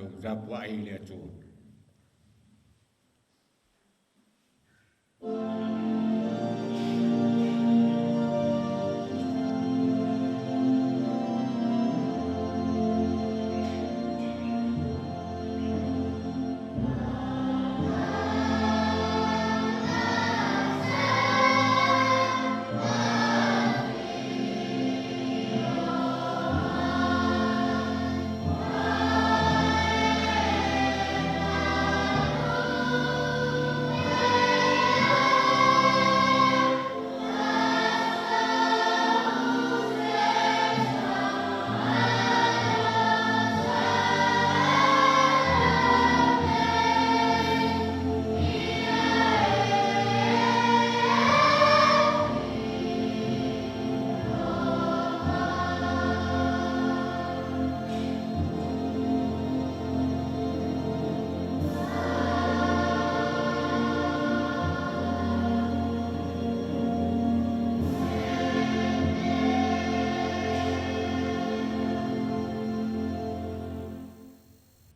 Tatou tapuai i le Atua.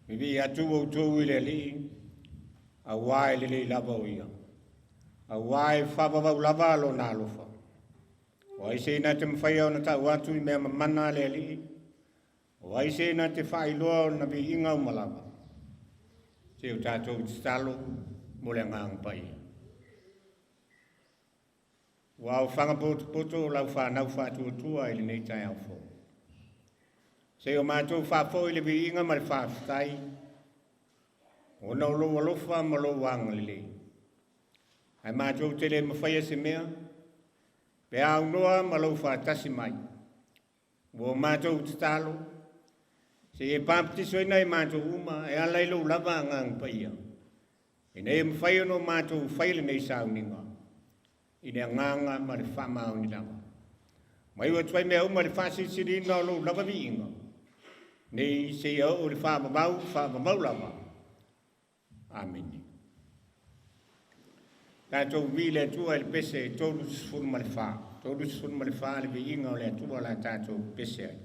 Vivii atu outou i le Alii, auā e lelei lava o Ia, auā e faavavau lava Lona alofa. O ai se ina te mafaia ona tau atu i mea mamana a le Alii? O ai se ina te faailoa ona viiga uma lava? Se o tatou tatalo mo le Agaga Paia. Ua aofaga potopoto o lau fanau faatuatua i lenei taeao fou. Se o matou faafoi le viiga ma le faafetai, ona o lou alofa ma lou agalelei. Ae matou te le mafaia se mea, pe aunoa ma lou faatasi mai. Ua o matou tatalo, se i e papatisoina i matou uma e ala i lou lava Agaga Paia, ina ia mafai ona o matou fai lenei sauniga i le agaga ma le faamaoni lava. Mai ua atu ai mea uma le faasilisiliina o lou lava viiga, nei seia oo i le faavavau, faavavau lava. Amene. Tatou vivii le Atua i le pese 34. 34 le viiga o le Atua la tatou pese ai.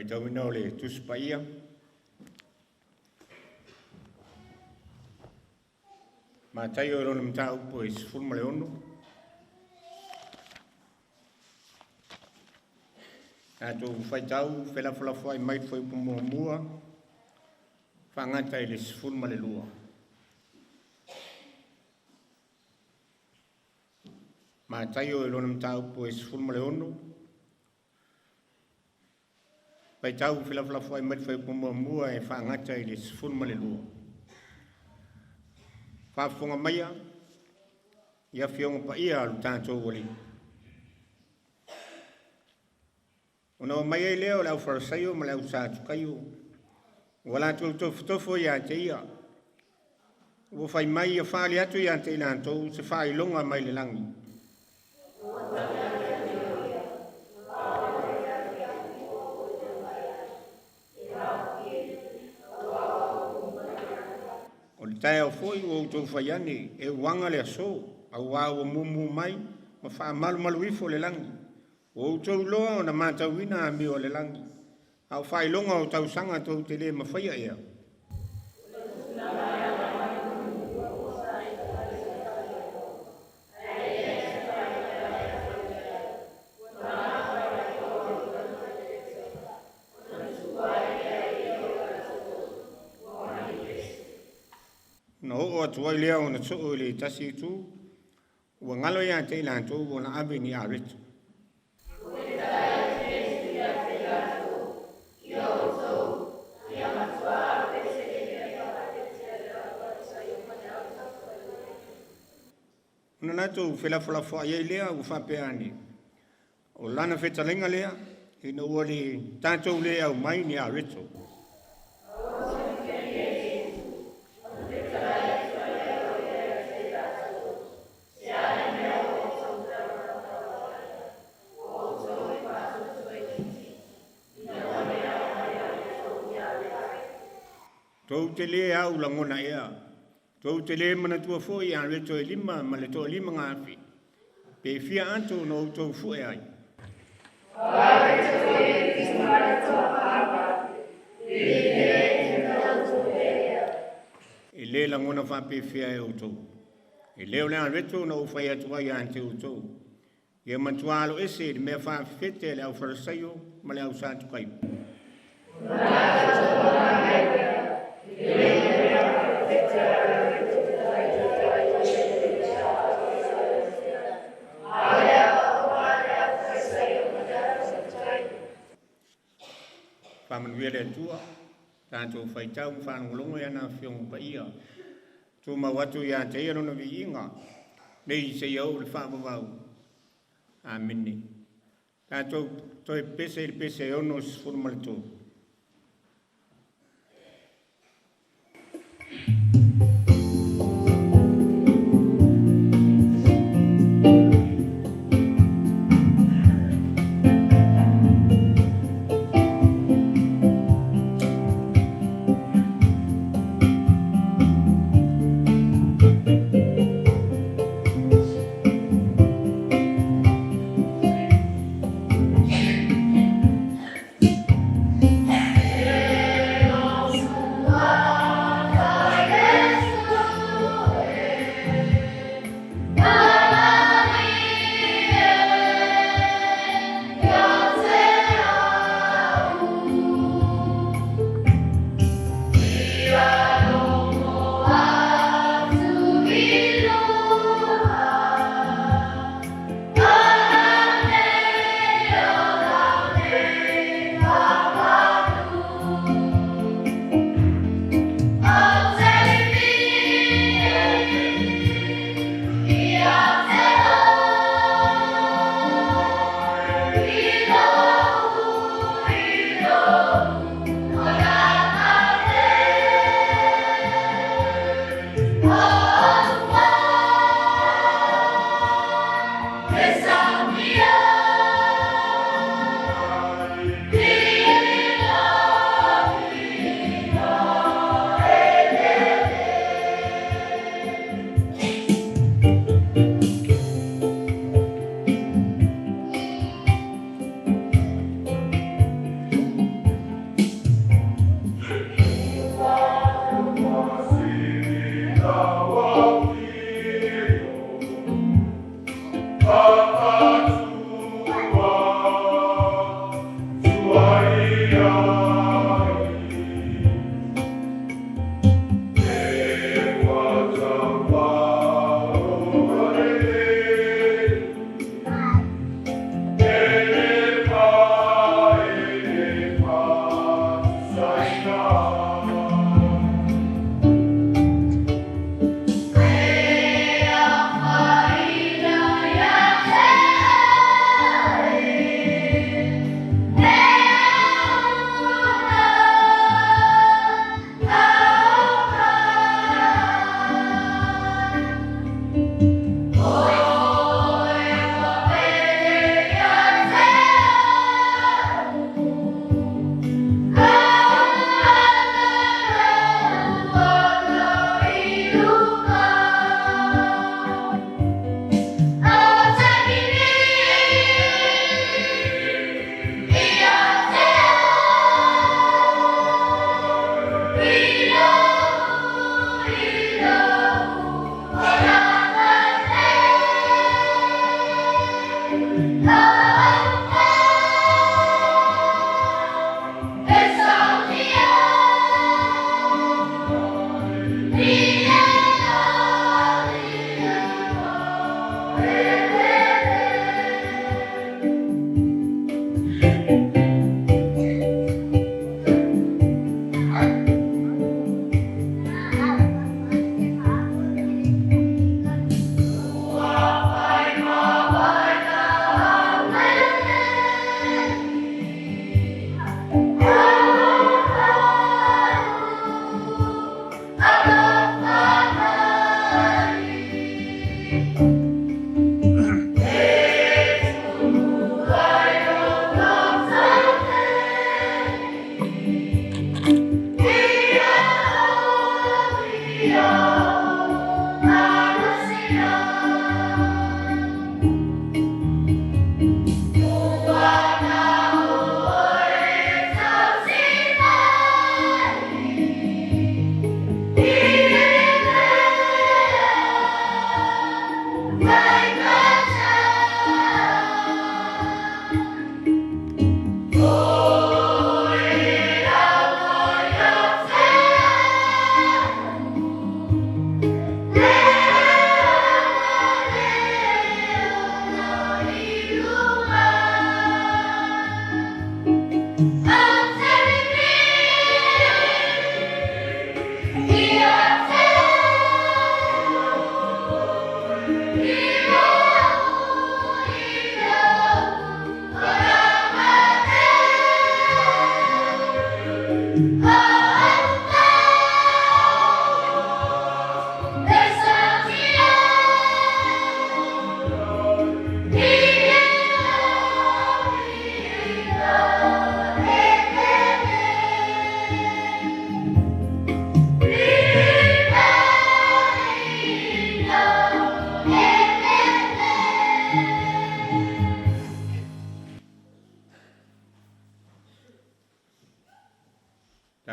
Faitauina o le Tusi Paia. Mataio i lona mataupu e 16. Tatou faitau felafolafoai mai le fuaiupu muamua faagata i le 12. Mataio i lona mataupu e 16. Faitau felafolafoai mai le fuaiupu muamua e faagata i le 12. Faafofoga maia i afioga paia a lo tatou Alii. Ona omai ai lea o le aufarasaio ma le ausatukaio, ua latou tofotofo ia te ia, ua fai mai ia faali atu ia te i latou se faailoga mai le lagi. O le taeao foi ua outou fai ane e uaga le aso, auā ua mumu mai ma faamalumalu ifo le lagi. Ua outou iloa ona matauina amio a le lagi, a o faailoga o tausaga tou te le mafaia ea. Ona oo atu ai lea ona soo i le tasi itu, ua galo ia te i latou ona ave ni areto. Ona latou felafolafoai ai lea ua faapea ane, o lana fetalaiga lea, ina ua le tatou le aumai ni areto. Tou te le au lagona ea, tou te le manatua foi areto e 5 ma le 15,000, pe fia ato na outou fue ai. E le lagona faapefea e outou. E le o le areto na ou fai atu ai ia te outou. Ia matua alo ese i le mea faafefete a le aufarasaio ma le ausatukaio. Faamanuia le Atua, tatou faitau ma faalogologo i ana afioga paia. Tumau atu ia te ia lona viiga, nei seia oo i le faavavau. Amene. Tatou toe pese i le pese e 63.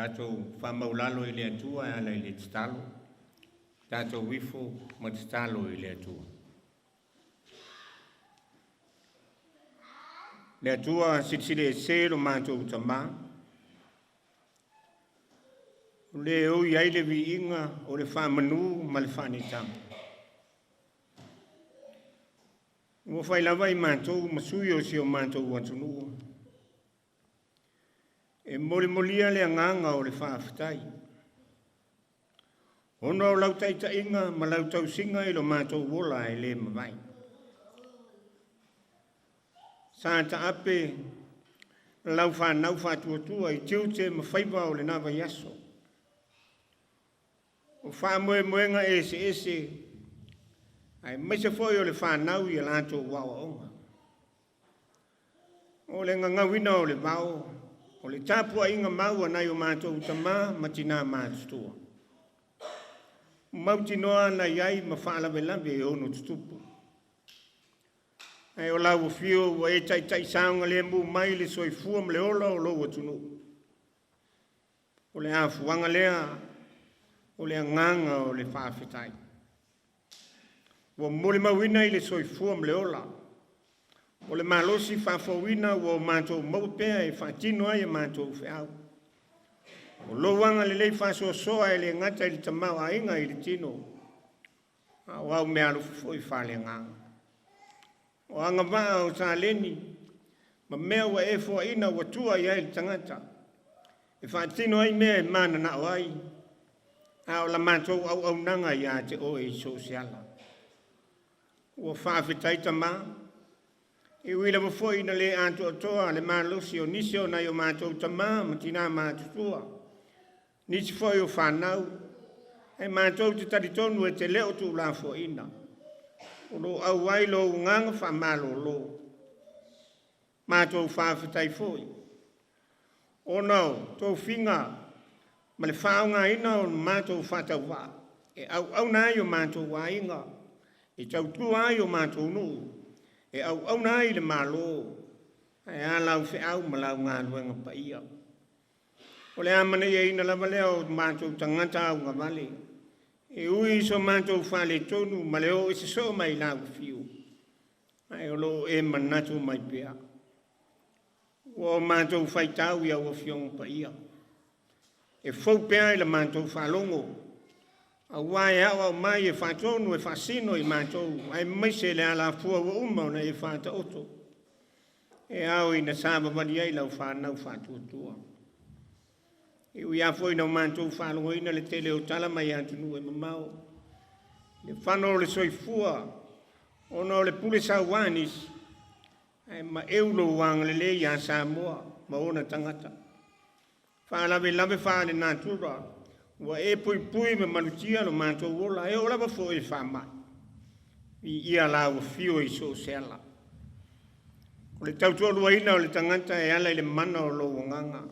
Tatou faamaulalo i le Atua e ala i le tatalo. Tatou ifo ma tatalo i le Atua. Le Atua silisili ese lo matou Tamā, o le oi ai le viiga o le faamanu ma le faaneetaga. Ua fai lava i matou ma sui o si o matou atunuu, e molimolia le agaga o le faafetai. Ona o lau taitaiga ma lau tausiga i lo matou ola e le mavae. Sa taape lau fanau faatuatua i tiute ma faiva o lena vaiaso. O faamoemoega eseese aemaise foi o le fanau i a latou aoaoga. O le gagauina o le vao, o le tapuaiga mau a nai o matou tamā ma tinā matutua. Mautinoa na i ai ma faalavelave e ono tutupu. Ae o lau afio ua e taitai saogalemu mai le soifua ma le ola o lou atunuu. O le afuaga lea o le agaga o le faafetai. Ua molimauina i le soifua ma le ola, o le malosi faafouina ua o matou maua pea e faatino ai a matou feau. O lou agalelei faasoasoa e le gata i le tamaoaiga i le tino, a o au meaalofa foi faaleagaga. O agavaa o taleni ma mea ua e foaina ua tua i ai le tagata, e faatino ai mea e mananao ai, a o la matou auaunaga ia te oe i so o se ala. Ua faafetai Tamā, e ui lava foi ina le atoatoa le malosi o nisi o nai o matou tamā ma tinā matutua, nisi foi o fanau, ae matou te talitonu e te le o tuulafoaiina. O lo o auai lou agaga faamalolo. Matou faafetai foi, ona o tofiga ma le faaaogaina o matou faatauvaa e auauna ai o matou aiga, e tautua ai o matou nuu, e auauna ai le Malo, ae a lau feau ma lau galuega paia. O le amanaiaina lava lea o matou tagata augavale, e ui i so matou faaletonu ma le o ese soo mai lau afio, ae o lo o e manatu mai pea. Ua o matou faitau i au afioga paia, e fou pea i la matou faalogo, aua e aoao mai e faatonu e faasino i matou, aemaise le alafua ua uma ona e faataoto, e ao ina savavali ai lau fanau faatuatua. E ui lava foi ina o matou faalogoina le tele o tala mai atunuu e mamao, le fano o le soifua, ona o le pule saua a nisi, ae maeu lou agalelei ia Samoa ma ona tagata. Faalavelave faalenatura, ua e puipui ma malutia lo matou ola, e oo lava foi i le faamai. Viia lau afio i so o se ala. O le tautoaluaina o le tagata e ala i le mana o lou agaga,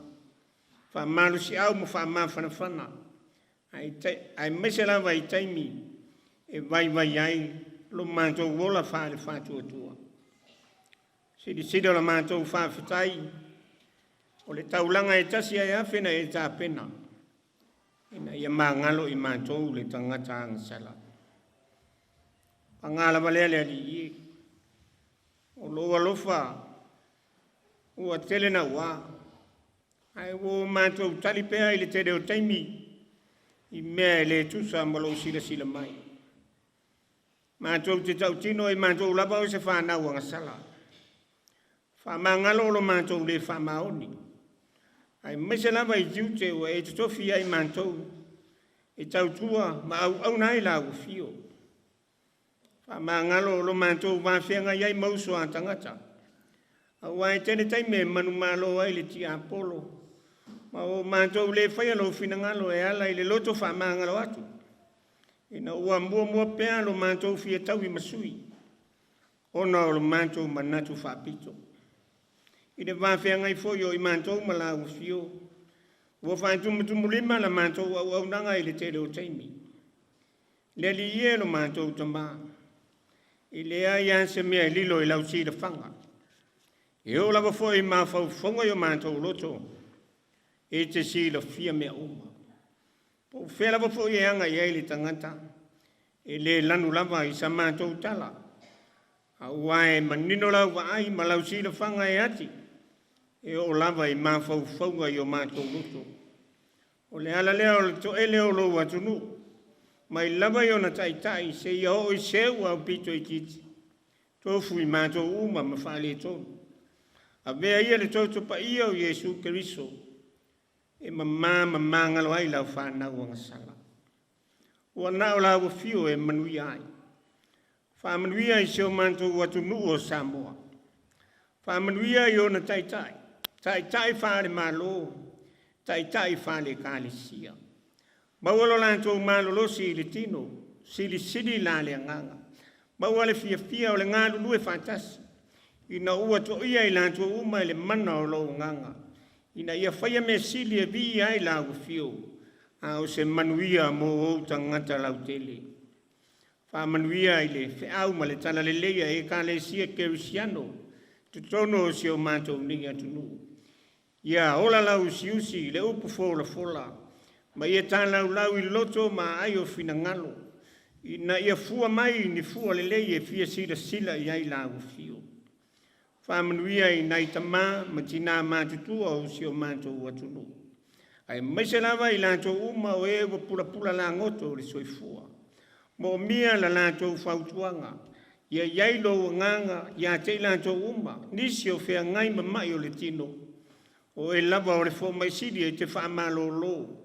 faamalosiau ma faamafanafana, aemaise lava i taimi e vaivai ai lo matou ola faale-faatuatua. Silisili o la matou faafetai, o le taulaga e tasi ae afe na e tapena, ina ia magalo i matou le tagata agasala. Paga lava lea le Alii e, o lou alofa ua tele naua, ae ua o matou tali pea i le tele o taimi i mea e le tusa ma lou silasila mai. Matou te tautino e matou lava o se fanau agasala. Faamagalo o lo matou le faamaoni, aemaise lava i tiute ua e totofi ai matou e tautua ma auauna ai lau afio. Faamagalo o lo matou vafeagai ai ma uso a tagata, aua e tele taimi e manumalo ai le tiapolo, Ma ua matou le faia lou finagalo e ala i le loto faamagalo atu, ina ua muamua pea lo matou fia taui ma sui, ona o lo matou manatu faapito. I le va feagai foi o i matou ma lau afio, ua faatumutumulima la matou auaunaga i le tele o taimi. Le Alii e lo matou Tamā, e leai lava se mea e lilo i lau silafaga. E oo lava foi i mafaufauga i o matou loto, e te silafia mea uma. Po o fea lava foi e aga i ai le tagata, e le lanu lava i sa matou tala, aua e manino lau vaai ma lau silafaga e ati, e oo lava i mafaufauga i o matou loto. O le ala lea o le toele o lou atunuu, mai lava i ona taitai seia oo i se ua aupito itiiti, tofu i matou uma ma faaletonu. Avea ia le toto paia o Iesu Keriso e mamā ma magalo ai lau fanau agasala. Ua na o lau afio e manuia ai. Faamanuia i si o matou atunuu o Samoa. Faamanuia i ona taitai, taitai faale-Malo, taitai faale-Ekalesia. Maua lo latou malolosi i le tino, silisili la le agaga. Maua le fiafia o le galulue faatasi, ina ua toia i latou uma e le mana o lou agaga, ina ia faia mea sili e viia ai lau afio, a o se manuia mo ou tagata lautele. Faamanuia i le feau ma le talalelei a Ekalesia Kerisiano i totonu o si o matou nei atunuu. Ia ola lau usiusi i le upu folafola, ma ia talaulau i loto ma aai o finagalo, ina ia fua mai ni fua lelei e fia silasila i ai lau afio. Faamanuia i nai tamā ma tinā matutua o si o matou atunuu, aemaise lava i latou uma o e ua pulapula lagoto le soifua. Moomia la latou fautuaga, ia i ai lou agaga ia te i latou uma, nisi o feagai ma mai o le tino, o oe lava o le fomai sili e te faamalolo,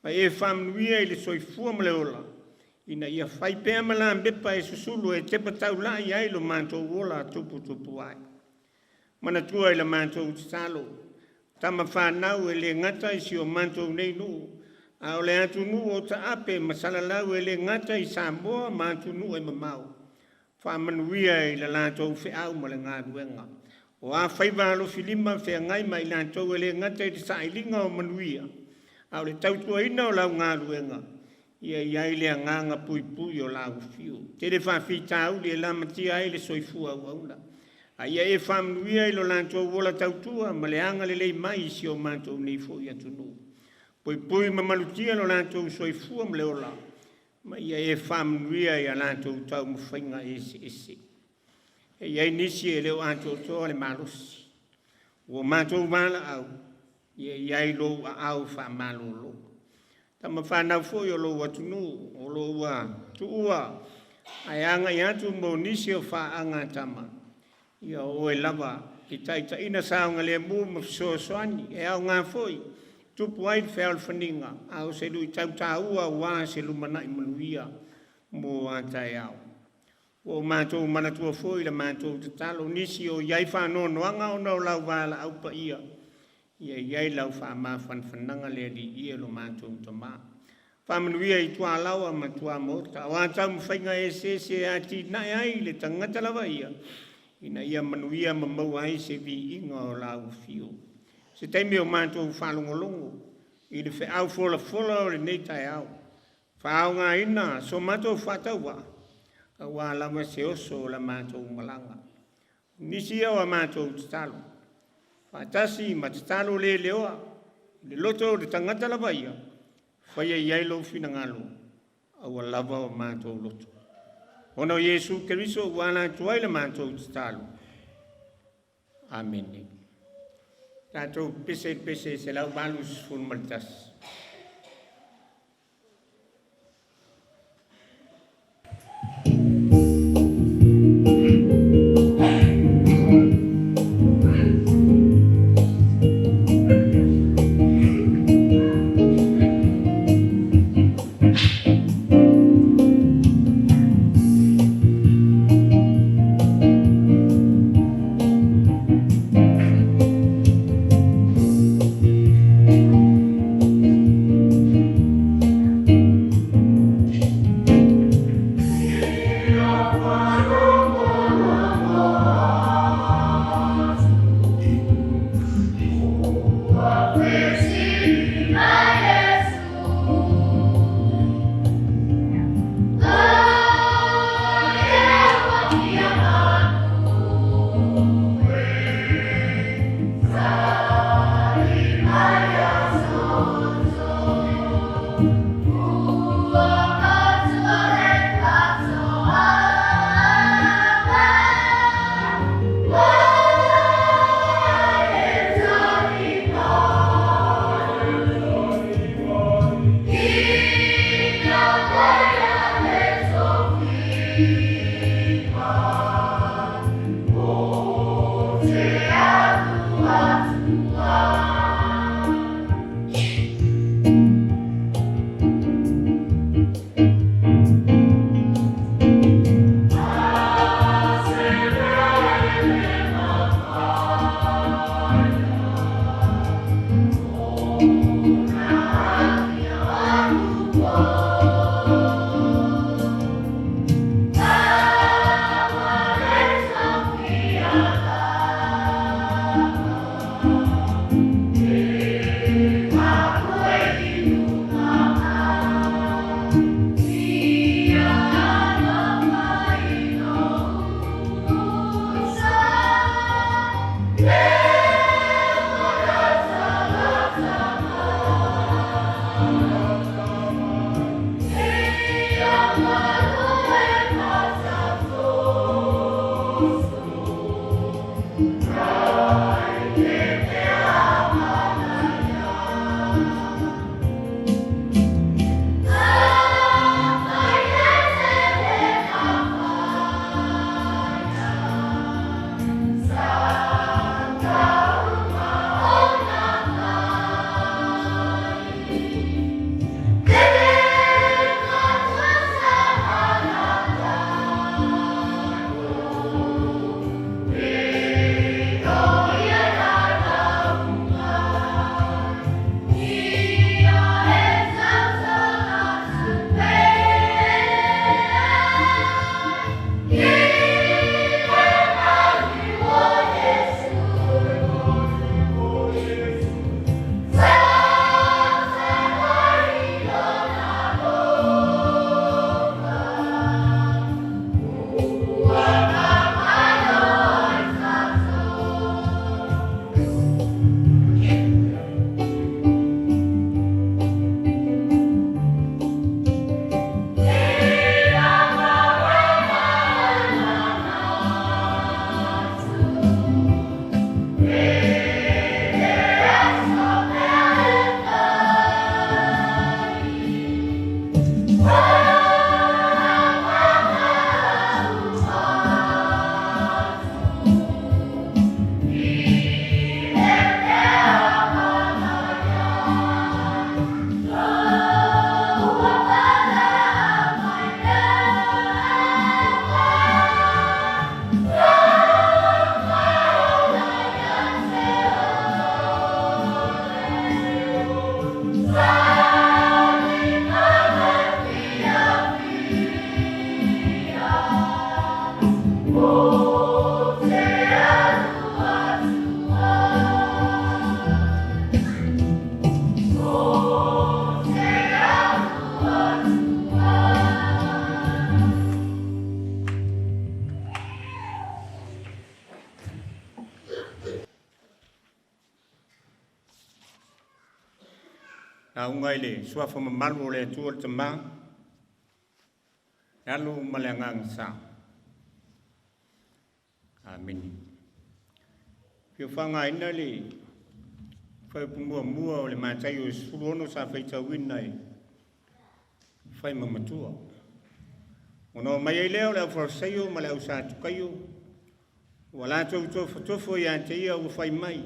ma e faamanuia i le soifua ma le ola, ina ia fai pea ma lamepa e susulu e tepa taulai ai lo matou ola tuputupu ae. Manatua i la matou tatalo, tama fanau e le gata i si o matou nei nuu, a o le atunuu o taape ma salalau e le gata i Samoa ma atunuu e mamao. Faamanuia i le latou feau ma le galuega. O a faiva alofilima feagai ma i latou e le gata i le sailiga o manuia, a o le tautuaina o lau galuega, ia i ai le agaga puipui o lau afio. Tele faafitauli e lamatia ai le soifua auauna, a ia e faamanuia i lo latou ola tautua ma le agalelei mai i si o matou nei foi atunuu. Puipui ma malutia lo latou soifua ma le ola, ma ia e faamanuia i a latou taumafaiga eseese. E i ai nisi e le o atoatoa le malosi, ua matou valaau, ia i ai lou aao faamalolo. Tama fanau foi o lou atunuu, o lo ua tuua ae agai atu mo nisi o faaga tama, ia o oe lava i taitaiina saogalemu ma fesoasoani e aoga foi tupu ai le fealofaniga, a o se luitau taua aua se lumanai manuia mo a taeao. Ua o matou manatua foi la matou tatalo, nisi o i ai faanoanoaga ona o lau valaau paia, ia i ai lau faamafanafanaga le Alii e lo matou Tamā. Faamanuia i tualaoa ma tuamaota, o a taumafaiga eseese e atinae ai le tagata lava ia, ina ia manuia ma maua ai se viiga o lau afio. Se taimi o matou faalogologo i le feau folafola o lenei taeao, faaaogaina so matou faatauvaa, aua lava se oso o la matou malaga. Nisi ia o a matou tatalo, faatasi ma tatalo le leoa, i le loto o le tagata lava ia, faia i ai lou finagalo, aua lava o matou loto. Ona o Iesu Keriso ua ala atu ai la matou tatalo. Amene. Tatou pese i le pese 181. Lauga i le suafa mamalu o le Atua le Tama, le Alo ma le Agaga Sa. Amene. Fia faaaogaina le fuaiupu muamua o le Mataio 16 sa faitauina e fai ma matua. Ona omai ai lea o le aufarasaio ma le ausatukaio, ua latou tofotofo ia te ia ua fai mai,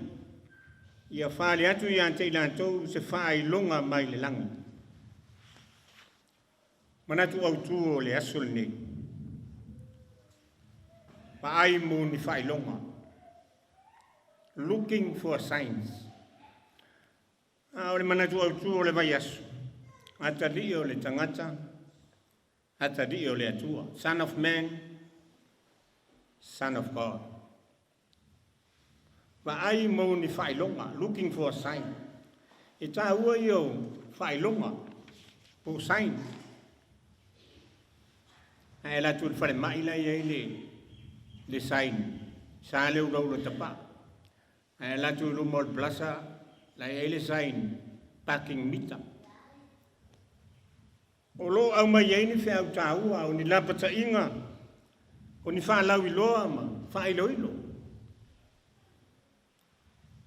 ia fale atu ia te i latou se faailoga mai le lagi. Manatu autū o le aso lenei, vaai mo ni faailoga, looking for signs. A o le manatu autū o le vaiaso, atalii o le tagata, atalii o le Atua, Son of Man, Son of God. Vaai mo ni faailoga, looking for a sign. E tāua ia o faailoga, po o sign. Ae alu atu i le falemai la e i ai le, le sign, sa le ulaula tapaa. Ae alu atu i luma o le palasa la e i ai le sign, parking meter. O lo o aumai ai ni feau taua, o ni lapataiga, o ni faalauiloa ma faailoilo.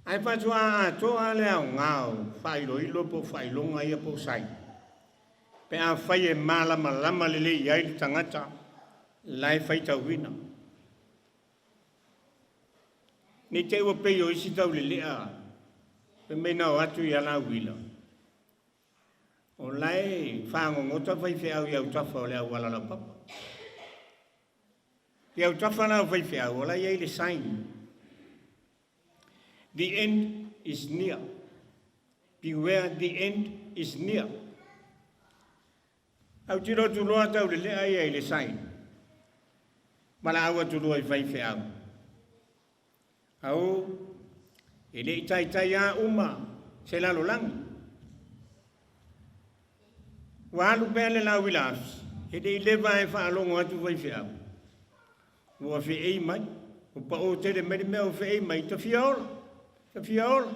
Ae faatoa atoa le aoga o faailoilo po o faailoga ia po o sign, pe afai e malamalama lelei ai le tagata la e faitauina. Ne i te i ua pei o isi taulelea fai mai na o atu i alauila, o la e fagogota faifeau i autafa o le auala laupapa. I autafa la o faifeau, o la e i ai le sign. The end is near. Beware, the end is near. Autilo atu loa taulelea ia i le sign. Valaau atu loa i faifeau. Ao, e le i taitai a uma se lalolagi. Ua alu pea le lauila afi, e le i leva e faalogo atu faifeau. Ua feei mai, ua pao tele mai le mea ua feei mai, ta fia ola, ta fia ola.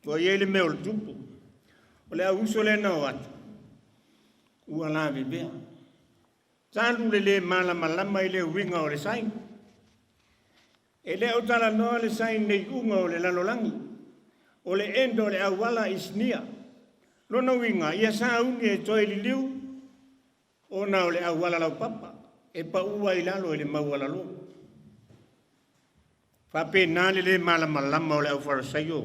Ua i ai le mea o le tupu. O le au uso lea na o atu, ua lavevea. Talu le lē malamalama i le uiga o le sign. E le o talanoa le sign i le iuga o le lalolagi. O le end o le auala is near. Lona uiga, ia sauni e toe liliu ona o le auala laupapa e pau ai i lalo i le maualalo. Faapena le lē malamalama o le aufarasaio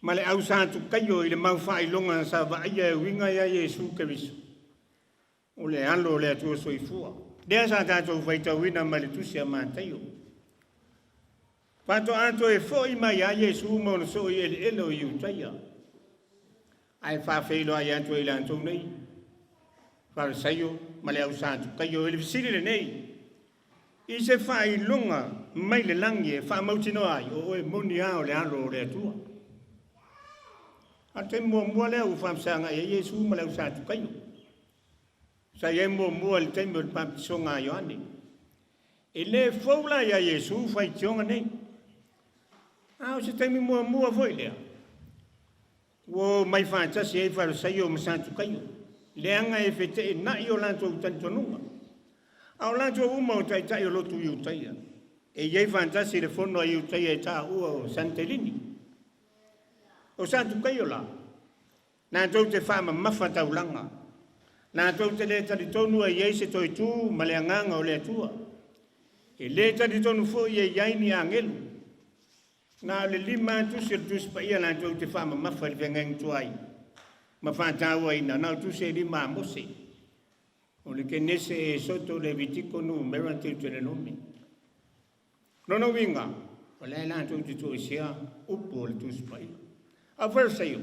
ma le ausatukaio i le mau faailoga sa vaaia e uiga iā Iesu Keriso, o le Alo o le Atua Soifua, lea sa tatou faitauina mai le Tusi a Mataio. Faatoa toe foi mai lava Iesu ma ona soo i eleele o Iutaia, ae faafeiloai atu ai i latou nei, Farisaio ma le ausatukaio, i le fesili lenei, I se faailoga mai le lagi e faamautinoa ai o oe moni lava o le Alo o le Atua. A o le taimi muamua lea ua faafesagai ai Iesu ma le ausatukaio. Sa i ai muamua i le taimi o le papatisoga a Ioane. E le fou la iā Iesu faitioga nei. A o se taimi muamua foi lea ua omai faatasi ai Farisaio ma Satukaio, leaga e feteenai o latou talitonuga. A o latou uma o taitai o lotu Iutaia, e i ai faatasi le fono a Iutaia e taua o Sanetelini. O Satukaio la, latou te faamamafa taulaga, latou te le talitonu e i ai se toe tu ma le agaga o le Atua. E le talitonu foi e i ai ni agelu. Na o le 5 tusi o le Tusi Paia latou te faamamafa i le feagaiga tuai ma faatauaina, na o tusi e 5 a Mose, o le Kenese, Esoto, Levitiko, Numera, Teuterenome. Lona uiga, o la e latou te toesea upu o le Tusi Paia. A o Farisaio,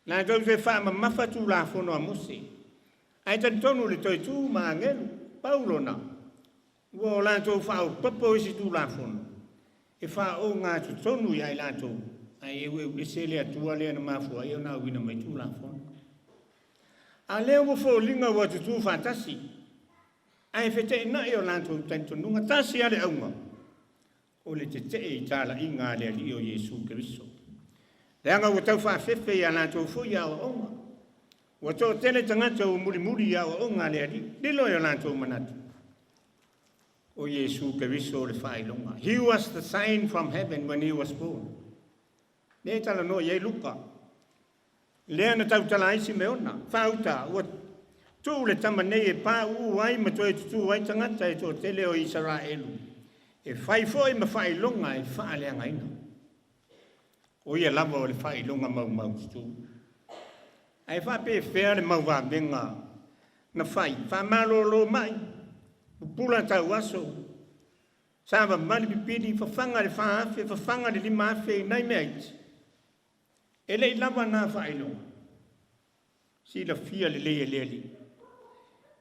latou te faamamafa Tulafono a Mose, ae talitonu i le toe tu ma agelu. Pau lona, Ua o latou faaopoopo isi Tulafono e faaogatotonu ia i latou, ae eueuese le Atua lea na mafua ai ona auina mai Tulafono. A lea ua foliga ua tutū faatasi, ae feteenai o latou talitonuga, tasi lava le auga, o le tetee i talaiga a le Alii o Iesu Keriso. Leaga ua tau faafefe i a latou foi aoaoga. Ua toatele tagata ua mulimuli i aoaoga a le Alii, lilo i o latou manatu. O Iesu Keriso le faailoga. He was the sign from heaven when he was born. Lea e talanoa i ai Luka. Lea na tautala ai Simeona, faauta, ua tuu le tama nei e pāuu ai ma toe tutū ai tagata e toatele o Isaraelu, e fai foi ma faailoga e faaleagaina. O ia lava o le faailoga maumaututu. Ae faapefea le mau vavega na fai, faamalolo mai, pupula tauaso, savavali pipili, fafaga le 4,000, fafaga le 5,000 i nai mea iti? E le i lava na faailoga. Silafia lelei e le Alii,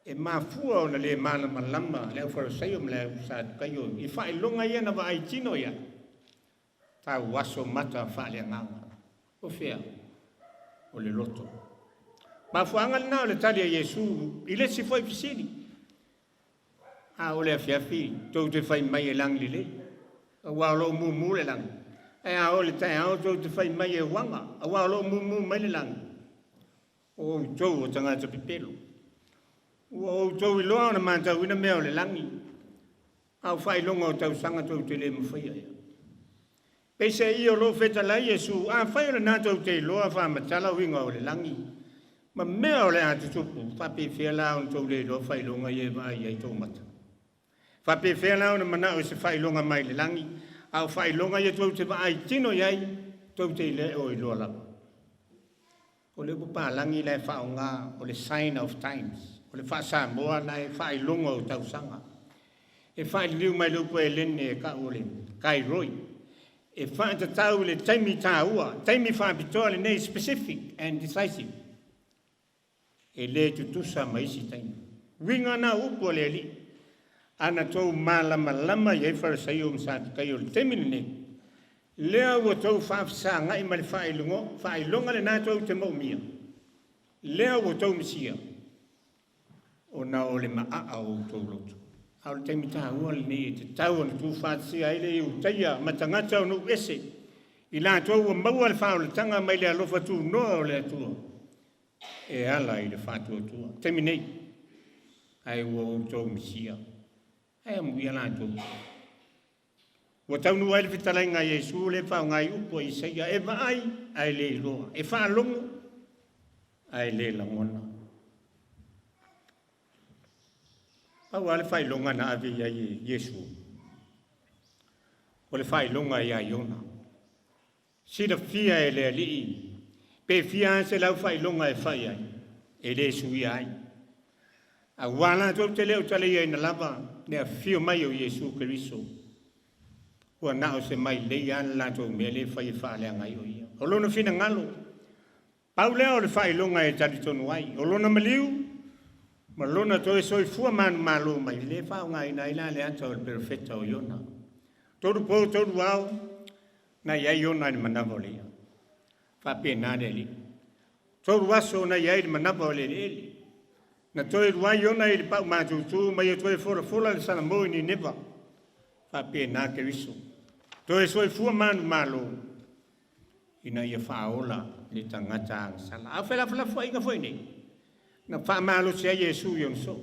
e mafua ona le malamalama le aufarasaio ma le ausadukaio i faailoga ia na vaai tino i ai. Tauaso mata faaleagaga. O fea? O le loto. Mafuaaga lena o le tali a Iesu i le isi foi fesili. A o le afiafi tou te fai mai e lagi lelei, aua o lo o mumu le lagi. Ae a o le taeao tou te fai mai e uaga, aua o lo o mumu mai le lagi. O outou o tagata pepelo. Ua outou iloa ona matauina mea o le lagi, a o faailoga o tausaga tou te le mafaia ea. Peiseai o lo o fetalai Iesu, afai o lena tou te iloa faamatala uiga o le lagi, ma mea o le a tutupu, faapefea la ona tou le iloa faailoga ia e vaai ai tou mata? Faapefea la ona manao i se faailoga mai le lagi, a o faailoga ia tou te vaai tino i ai, tou te le o iloa lava? O le upu palagi la e faaaoga o le sign of times, o le faa-Samoa la e faailoga o tausaga. E faaliliu mai le upu Elene e kau o le kairoi, e faatatau i le taimi taua, taimi faapitoa lenei, specific and decisive, e le tutusa ma isi taimi. Uiga na o upu a le Alii, ana tou malamalama i ai Farisaio ma Satukaio i le taimi lenei, lea ua tou faafesagai ma le faailoga lena tou te moomia, lea ua tou misia, ona o le maaa o outou loto. A o le taimi taua lenei e tatau ona tuufaatasia ai le Iutaia ma tagata o nuu ese, i latou ua maua le faaolataga mai le alofa tunoa o le Atua e ala i le faatuatua. Taimi nei, ae ua outou misia, ae amuia latou. Ua taunuu ai le fetalaiga a Iesu lea e faaaoga ai upu a Isaia, e vaai ae le iloa, e faalogo ae le lagona. Pau lava le faailoga na ave i ai e Iesu, o le faailoga ia Iona. Silafia e le Alii pe fia lava se lau faailoga e fai ai, e le suia ai. Aua latou te le o taleiaina lava le afio mai o Iesu Keriso. Ua na o se mailei lava le latou mea lea e fai e faaleaga ai o ia. O lona finagalo, pau lea o le faailoga e talitonu ai, o lona maliu ma lona toe soifua manumalo mai, lea e faaaogaina ai la le ata o le perofeta o Iona. Tolu po tolu ao, na i ai Iona i le manava o le ia. Faapena le Alii. Tolu aso na i ai le manava o le eleele. Na toe lua ai Iona i le pau matutu ma ia toe folafola le salamo i Nineva. Faapena Keriso. Toe soifua manumalo ina ia faaola le tagata agasala. A o felafolafoaiga foi nei, na faamalosi ai Iesu i ona soo.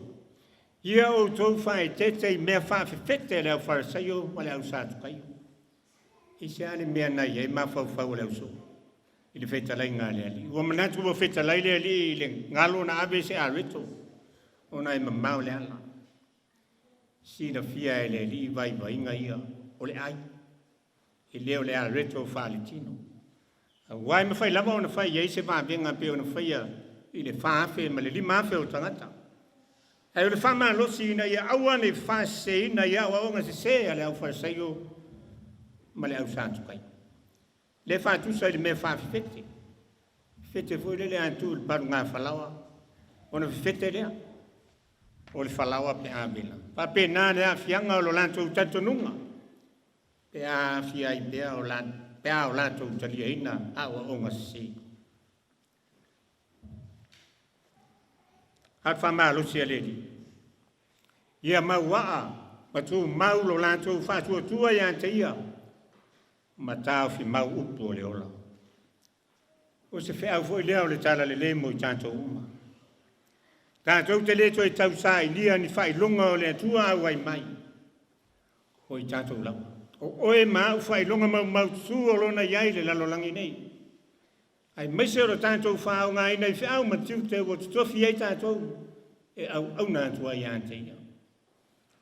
Ia outou faaeteete i mea faafefete a le aufarasaio ma le ausatukaio. I se a le mea na i ai mafaufau o le ausoo i le fetalaiga a le Alii. Ua manatu ua fetalai le Alii i le galo na ave se areto ona e mamao le ala. Silafia e le Alii vaivaiga ia o le ai, e le o le areto faaletino. Aua e mafai lava ona fai i ai se vavega pei ona faia i le 4,000 ma le 5,000 o tagata. Ae o le faamalosi ina ia aua ne i faaseseina i aoaoga sese a le aufarasaio ma le ausatukai. Le faatusa i le mea faafefete. Fefete foi lele a tuu i le paluga falaoa, ona fefete lea o le falaoa pe a vela. Faapena le aafiaga o lo latou talitonuga pe a aafia ai pea o la, pe a o latou taliaina aoaoga sese. A le faamalosi a le Alii, ia mauaa ma tumau lo latou faatuatua ia te ia, ma taofi mau upu o le ola. O se feau foi lea o le talalelei mo i tatou uma. Tatou te le toe tausailia ni faailoga o le Atua auai mai o i tatou lava. O oe ma au faailoga maumaututu o lona i ai le lalolagi nei. Aemaise o le tatou faaaogaina i feau ma tiute ua totofi ai tatou e auauna atu ai ia te ia.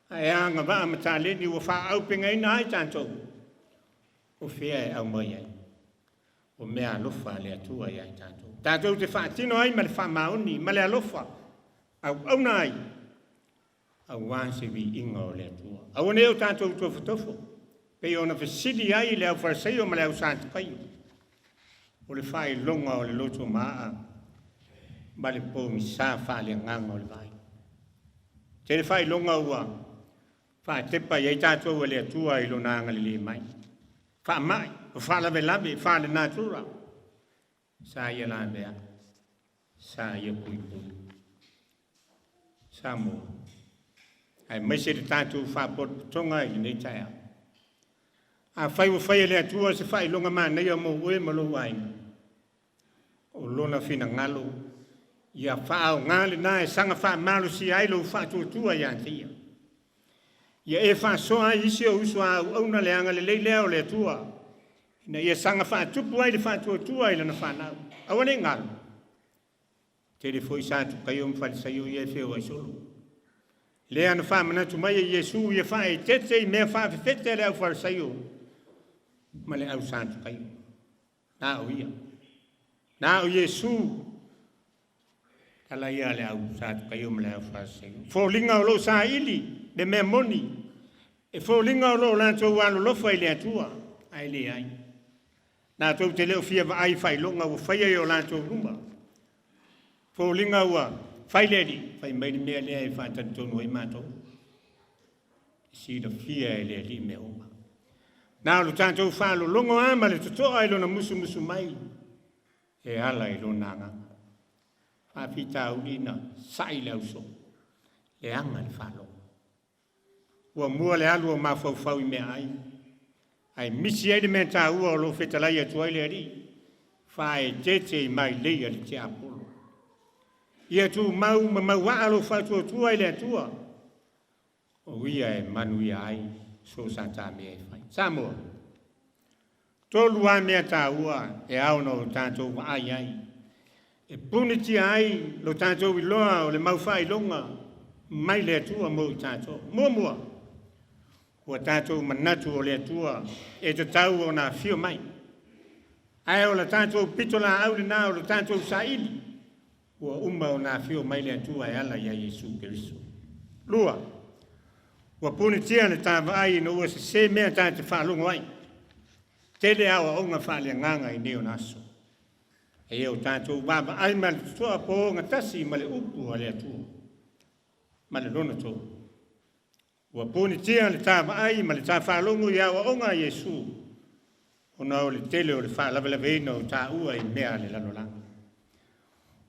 Ae agavaa ma taleni ua faaaupegaina ai tatou, o fea e aumai ai? O mea alofa a le Atua ia i tatou. Tatou te faatino ai ma le faamaoni ma le alofa, auauna ai, aua se viiga o le Atua. Aua ne i o tatou tofotofo, pei ona fesili ai le aufalesaio ma le ausatukaio, o le faailoga o le loto maa ma le pogisa faaleagaga o le vaai. Tele faailoga ua faatepa i ai tatou e le Atua i lona agalelei mai. Faamai, o faalavelave, faalenatura, sa ia lavea, sa ia puipui. Samoa, aemaise le tatou faapotopotoga i lenei taeao. Afai ua fai e le Atua se faailoga manaia mo oe ma lou aiga, o lona finagalo ia faaaoga lena e saga faamalosia ai lou faatuatua ia te ia. Ia e faasoa ai isi ou uso a auauna le agalelei lea o le Atua, ina ia saga faatupu ai le faatuatua i lana fanau. Aua ne i galo, tele foi Satukaio ma Falisaio ia e feoai solo. Lea na faamanatu mai e Iesu ia faaeteete i mea faafefete a le aufalesaio ma le au Satukaio. Na o ia. Na o Iesu tala ia a le au Satukaio ma le au Falisaio. Foliga o loo saili le mea moni, e foliga o loo latou alolofa i le Atua, ae leai. Latou te le o fia vaai i faailoga ua faia i o latou luma. Foliga ua fai le Alii, fai mai le mea lea e faatalitonu ai matou. Silafia e le Alii mea uma. Na o le tatou faalologo lava ma le totoa i lona musumusu mai e ala i lona agaga. Faafitauli na sa'i le ausoo, leaga le faalogo. Ua mua le alu o mafaufau i meaai, ae misi ai le mea taua o lo o fetalai atu ai le Alii, faaeteete i mailei a le tiapolo. Ia tumau ma mauaa lou faatuatua i le Atua, o ia e manuia ai so sa mea e fai. Samoa, tolu lava mea taua e ao ona o tatou vaai ai. E punitia ai lo tatou iloa o le mau faailoga mai le Atua mo i tatou. Muamua, ua tatou manatu o le Atua e tatau ona afio mai. Ae o le tatou pitolaau lena o le tatou saili, ua uma ona afio mai le Atua e ala ia Iesu Keriso. Lua, ua punitia le ta vaai ina ua sese mea ta te faalogo ai. Tele aoaoga faaleagaga i nei ona aso. E o tatou vaavaai ma le totoa po o gatasi ma le upu a le Atua. Ma le lona tolu, ua punitia le ta vaai ma le ta faalogo i aoaoga a Iesu, ona o le tele o le faalavelaveina o taua i mea a le lalolagi.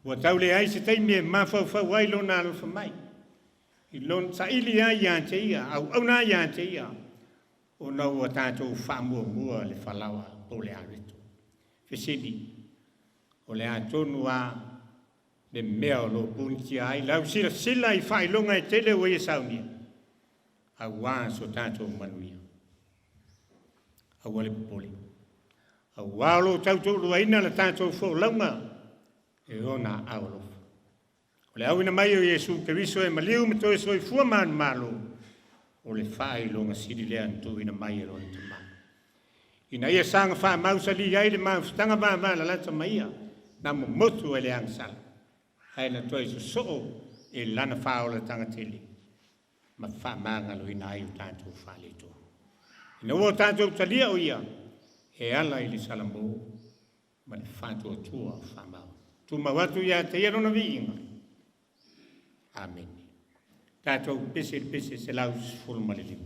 Ua tau leai se taimi e mafaufau ai lona alofa mai. I lona saili ai ia te ia, auauna ai ia te ia, ona ua tatou faamuamua le falaoa po o le aloeto. Fesili, o le a tonu lava le mea o lo o punitia ai lau silasila i faailoga e tele ua ia saunia, aua so tatou manuia. Aua le popole. Aua o lo o tautoaluaina le tatou folauga e ona aao alofa. O le auina mai o Iesu Keriso e maliu ma toe soifua manumalo, o le faailoga sili lea na tuuina mai e lona Tama. Ina ia saga faamausali ai le mafutaga vavalalata ma ia, na momotu e le agasala, ae na toe sosoo e lana faaolataga tele ma faamagaloina ai o tatou faaletonu. Ina ua o tatou talia o ia, e ala i le salamo ma le faatuatua o faamau. Tumau atu ia te ia lona viiga. Amene. Tatou pese i le pese 115.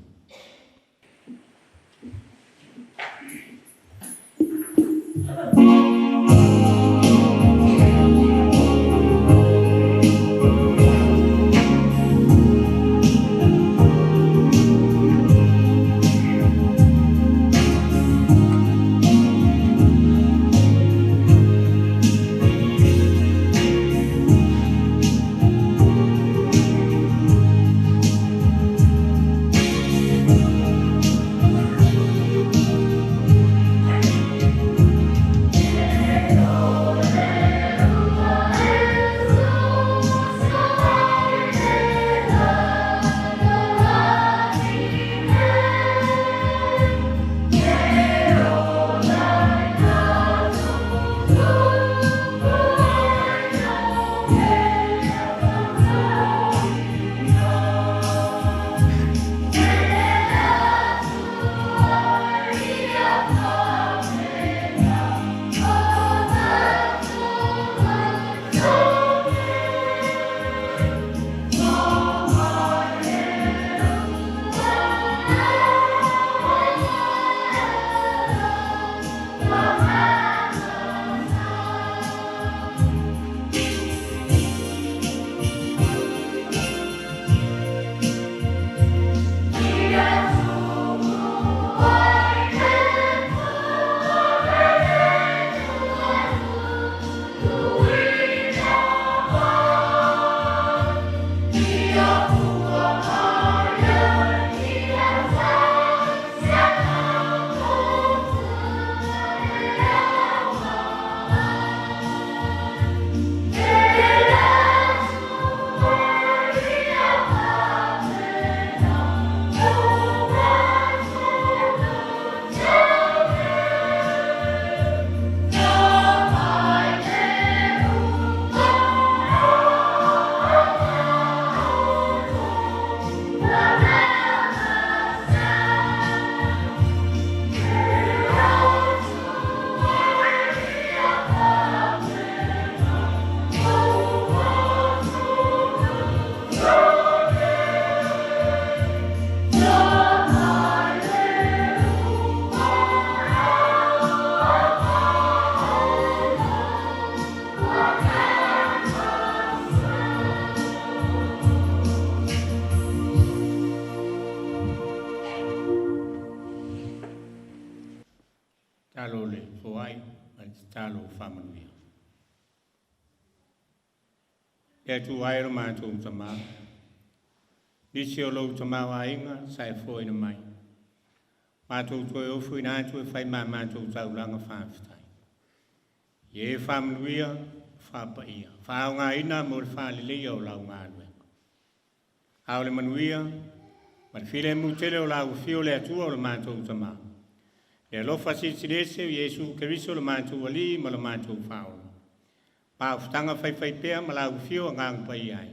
Malo faamanuia. Le Atua e lo matou Tamā, nisi o lou tamaoaiga sa e foaina mai, matou toe ofoina atu e fai ma matou taulaga faafetai. Ia e faamanuia, faapaia, faaaogaina mo le faaleleia o lau galuega. A o le manuia, ma le filemu tele o lau afio le Atua o le matou Tamā, le alofa silisiliese o Iesu Keriso le matou Alii ma le matou Faaola, maufutaga faifaipea ma lau afio Agaga Paia ai,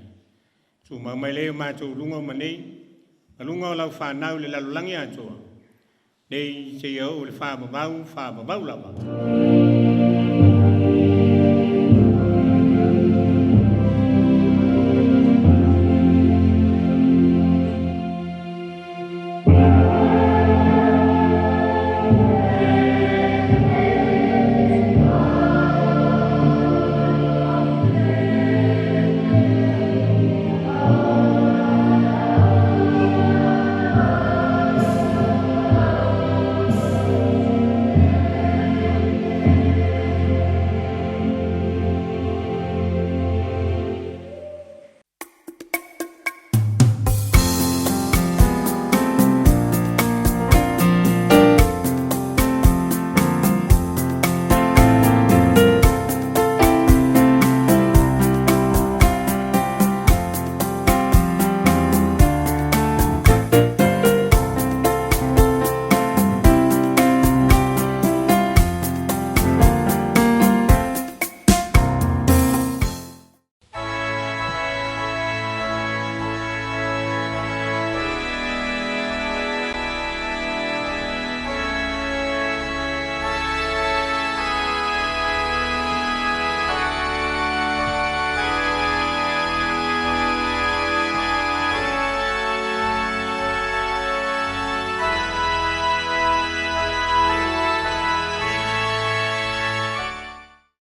tumau mai lea i o matou luga o manei, ma luga o lau fanau i le lalolagi atoa, nei seia oo i le faavavau, faavavau lava.